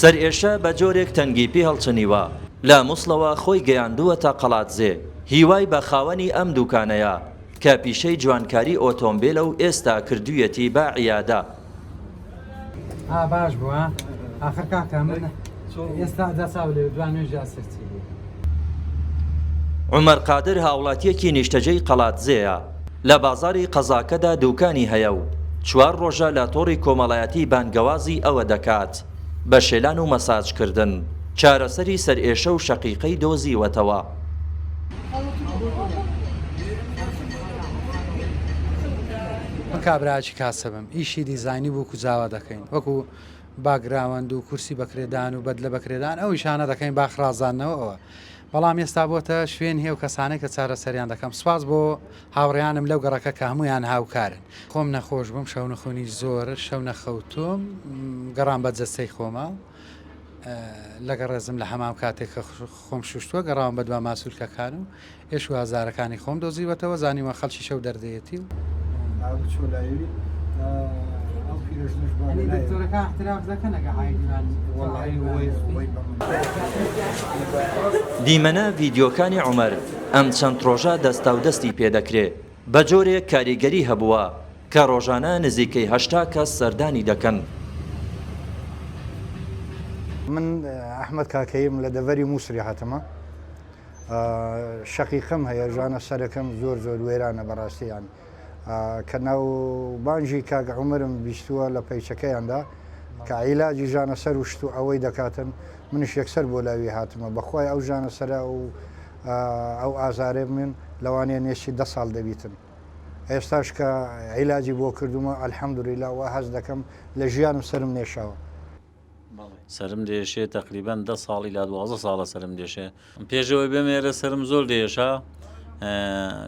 سەرئێشە بە جۆرێک تەنگی پێ هەڵچنیوە، لە موسڵەوە خۆی گەیاندووەتە قەڵادزێ، هیوای بە خاوەنی ئەم دوکانەیە کە پیشەی جوانکاری ئۆتۆمبێلە و ئێستا کردوویەتی بە عیادە. ها باش بوو ها ئاخر کاکە من ئێستا جا چاو لێ دوا نوێژی عەسر چی بوو. عومەر قادر هاوڵاتییەکی نیشتەجێی قەڵادزێیە، لە بازاڕی قەزاکەدا دوکانی هەیە و چوار ڕۆژە لە تۆڕی کۆمەڵایەتی بانگەوازی ئەوە دەکات بە شێلان و مەساجکردن چارەسەری سەرئێشە و شەقیقەی دۆزیوەتەوە. من کابرایەکی کاسبم، ئیشی دیزاینی بووک و زاوا دەکەین، وەکو باکگراوەند و کورسی بەکرێدان و بەدلە بەکرێدان ئەو ئیشانە دەکەین باخ ڕازاندنەوە ئەوە بەڵام ئێستا بۆتە شوێن هێو کەسانێک کە چارەسەریان دەکەم سوپاس بۆ هاوڕێیانم لەو گەڕەکە کە هەموویان هاوکارن. خۆم نەخۆش بووم شەونخونی زۆر شەو نەخەوتووم گەڕام بە جەستەی خۆما لەگە ڕێزم لە حەمام کاتێک کە خۆم شوشتووە گەڕاوم بە دوا ماسولکەکان و ئێش و ئازارەکانی خۆم دۆزیوەتەوە زانیومە خەڵکی شەو دەردەیەتی و دیمەنە ڤیدیۆکانی عومەر ئەم چەند ڕۆژە دەستاودەستی پێدەکرێ، بەجۆرێک کاریگەری هەبووە کە ڕۆژانە نزیکەی 80 کەس سەردانی دەکەن. من ئەحمەد کاکەییم لە دەڤەری موسری هاتمە. شەقیقەم هەیە ژانە سەرەکەم زۆر زۆر وێرانە بەڕاستی یان کە ناو بانگی کاک عومەرم بیستووە لە پەیچەکەیاندا کە عیلاجی ژانە سەر و شت و ئەوەی دەکاتن منیش یەکسەر بۆ لاوی هاتمە بەخوای ئەو ژانە سەرە و ئەو ئازارێ من لەوانەیە نێشی دە ساڵ دەبیتن ئێستاش کە عیلاجی بۆ کردومە الحمدللە وا هەست دەکەم لە ژیانم سەرم نێشاوە. سەرم دێشێ تەقریبەن دە ساڵی لا 12 ساڵە سەرم دێشێ پێشەوەی بێم ئێرە سەرم زۆر دێشا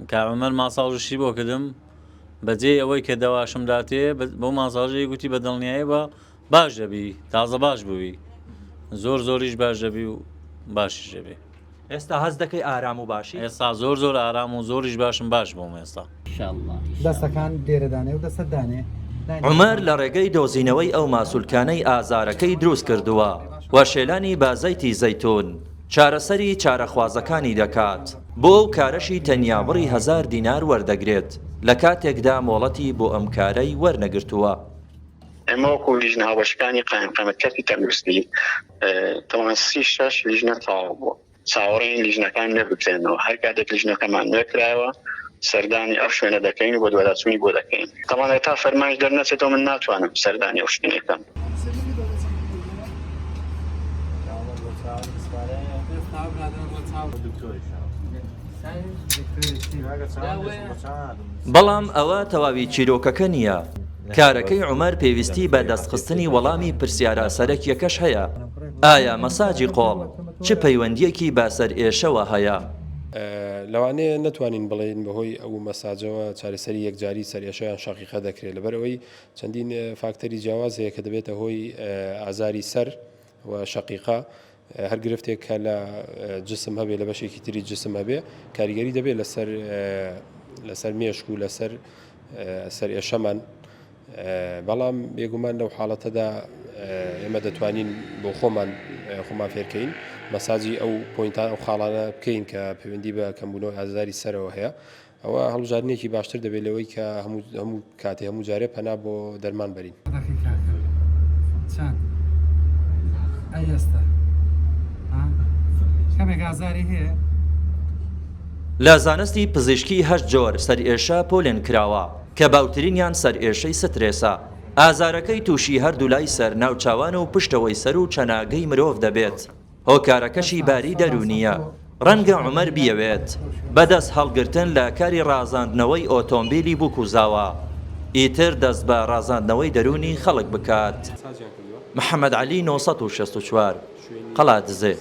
کا عمر ماساڵشی بۆ کردم بەجێ ئەوەی کە دەواشم داتێ بۆ ماساژەی گوتی بە دڵنیایی بە باش دەبی تازە باش بووی زۆر زۆریش باش دەبی و باشیش دەبی. ئێستا هەست دەکەی ئارام و باشی؟ ئێستا زۆر زۆر ئارام و زۆریش باشم باش بووم ئێستا. دەستەکان دێرە دانێ و دەستت دانێ. عومەر لە ڕێگەی دۆزینەوەی ئەو ماسولکانەی ئازارەکەی دروست کردووە و شێلانی بە زەیتی زەیتون چارەسەری چارەخوازەکانی دەکات، بۆ ئەو کارەشی تەنیا بڕی هەزار دینار وەردەگرێت، لە کاتێکدا مۆڵەتی بۆ ئەم کارەی وەرنەگرتووە. ئێمە وەکو لیژنە هاوبەشەکانی قایمقامیەت کەرتی تەندروستی تەوان 36 لیژنە تەواو بووە چاوەڕێین لیژنەکان نوێ بکرێنەوە هەر کاتێک لیژنەکەمان نوێ کرایەوە سەردانی ئەو شوێنە دەکەین و بەدواداچوونی بۆ دەکەین تەوان تا فەرمانش دەرنەچێتەوە من ناتوانم سەردانی ئەو شوێنە بکەم. بەڵام ئەوە تەواوی چیرۆکەکە نییە. کارەکەی عومەر پێویستی بە دەستخستنی وەڵامی پرسیارە سەرەکییەکەش هەیە، ئایا مەساجی قۆڵ چ پەیوەندییەکی بە سەرئێشەوە هەیە؟ لەوانەیە نەتوانین بڵێین بەهۆی ئەو مەساجەوە چارەسەری یەکجاری سەرئێشە یان شەقیقە دەکرێت، لەبەرئەوەی چەندین فاکتەری جیاواز هەیە کە دەبێتە هۆی ئازاری سەر و شەقیقە، هەر گرفتێک کە لە جسم هەبێ لە بەشێکی تری جسم هەبێ کاریگەری دەبێت لەسەر لەسەر مێشک و لەسەر سەر ئێشەمان بەڵام بێگومان لەو حاڵەتەدا ئێمە دەتوانین بۆ خۆمان خۆمان فێرکەین مەساجی ئەو point ان ئەو خاڵانە بکەین کە پەیوەندی بە کەمبوونەوەی ئازاری سەرەوە هەیە ئەوە هەڵبژاردنێکی باشتر دەبێت لەوەی کە هەموو هەموو کاتێ هەموو جارێ پەنا بۆ دەرمان بەرین. دەقی کاکە چەند ئەی ئێستا ها کەمێک ئازاری هەیە؟ لە زانستی پزیشکی هەشت جۆر سەرئێشە پۆلێن کراوە کە باوترینیان سەرئێشەی سترێسە، ئازارەکەی تووشی هەردوولای سەر، ناوچاوان و پشتەوەی سەر و چەناگەی مرۆڤ دەبێت. هۆکارەکەشی باری دەروونییە، ڕەنگە عومەر بیەوێت بە دەست هەڵگرتن لە کاری ڕازاندنەوەی ئۆتۆمبیلی بووک و زاوا، ئیتر دەست بە ڕازاندنەوەی دەروونی خەڵک بکات. محەمەد عەلی 964، قەڵادزێ.